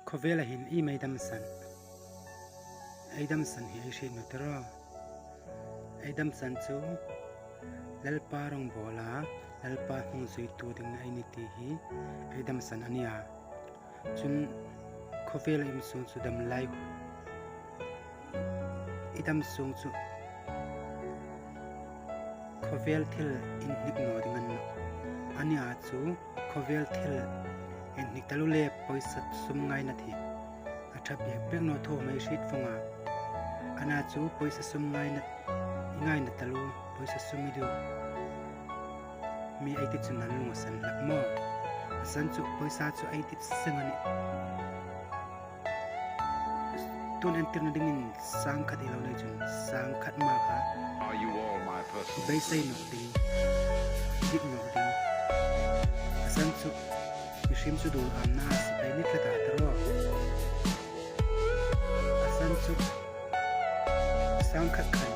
Khawvel ahin i mei dam san. Ei dam san hi ei hriat nu tiraw. Ei dam san chu Lalpa rawngbawl a Lalpa hnung zuitu ding na ei ni tih hi ei dam san a nia. Cun khawvel a im sung chu dam lai i dam sung chu khawvel thil in hnik naw ding an a nia chu khawvel thil in hnik talu le pawisa sum ngai na thi a tha bek bek naw thaw mai hrit fong a ana chu pawisa sum ngai na i ngai na talu pawisa sum i duh mi ei ti chun an lung a san hlak maw a san chu pawisa chu ei ti seng ani tun entir na ding in sang khat i lo nei chun sang khat ma kha Are you all my personal beisei nok ding dik nok ding a san chu mihrim chu dul am na sipai ni tlat ah taraw a san chu sang khat khan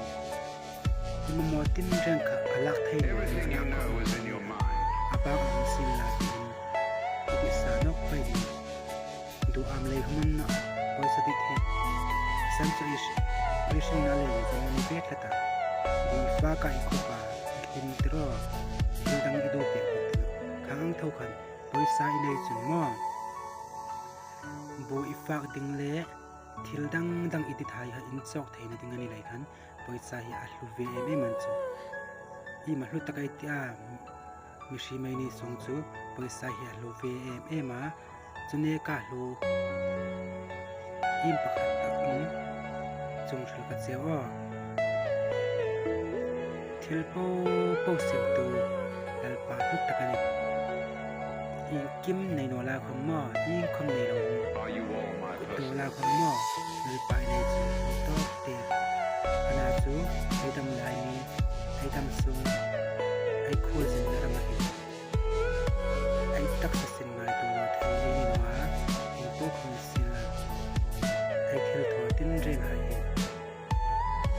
i mamawh tin reng kha a lak thei lo Everything you know is in your mind. A bak a awm sin la tiin i ti sa nawk pai ding. Duham lei human na pawisa dit hi san chu i hring na lei lung chuan ni ve tlat a. Bui fa ka i khup a, i hlim tiraw thil dang i duh pek bawk tilo. Khang ang tho khan pawisa i nei chung maw? Bu i fak ding le thil dang dang i ti thai ha in chawk thei na ding a ni lai khan Pawisa hi a hlu ve em em an chu. I ma hlu tak ai tia mihri mai ni sawng chu pawisa hi a hlu ve em em a, chune ka hlu im pakhat a awm chung hril ka cheu aw. Thil po po siam tu Lalpa hlu tak a ni. Engkim nei naw la khawm maw? Inkhawm nei lo Are you all my kut daw la personal khawm maw? Lalpa i nei chu ho tawk te. Ana chu ei dam lai ni, ei dam sung, ei khul zin na ram a hin. Ei taksa sin ngai tu lo thei ei ni lo a, eng pawh khawm sin la, ei thil thaw tin reng hai hi.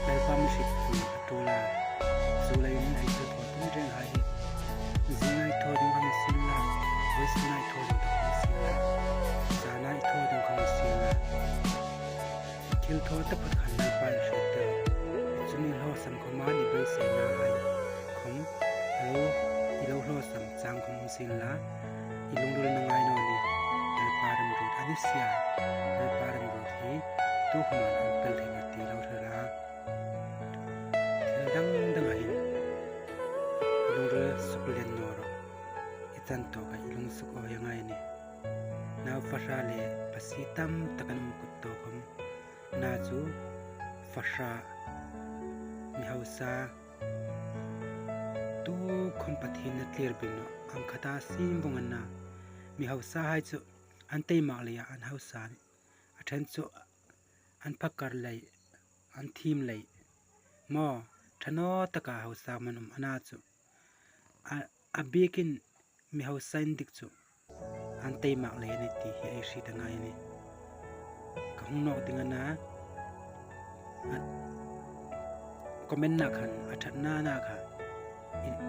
Lalpa mihrit pui a tul a, zu leiin ei thil thaw tin reng hai hi. Zinga i thaw ding khawm i sil la, vawisina i thaw ding ta khawm i sil la, zana i thaw ding khawm i sil la. I thil thaw ta phut khan Lalpa i hriat tel. Chumi hlawhsam khawm a ni beiseina ai khawm a lo i lo hlawhsam chang khawm um sil la, i lungrul na ngai nawn i Lalpa remrut a ni sia. Lalpa remrut hi tu human an pel thei ngat ti lo hre la. Thil dang dang ah hin lungrul suk len naw rawh i chan tawk ah i lung suk awi a ngai a ni. Nau fahra le pasi tam tak an um kut tawk awm. Na cu fahra mi hausa tu khom pathin na tlir bing naw ang khata sim vong an na. Mi hausa hai cu an teimak lei ah an hausa a then cu an phakar lei an thim lei maw ṭhanaw tak ah hausa man um ana cu a bik in mi hausa in dik cu an teimak lei an i ti hi ei hri ta ngai ani ka hung nok ding ana comment na khan a ṭhat na na kha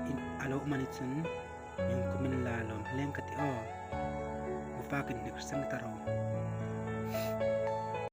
in alo man i cun in comment la lawm hleng ka ti aw ufa kin hnik sang ta ro.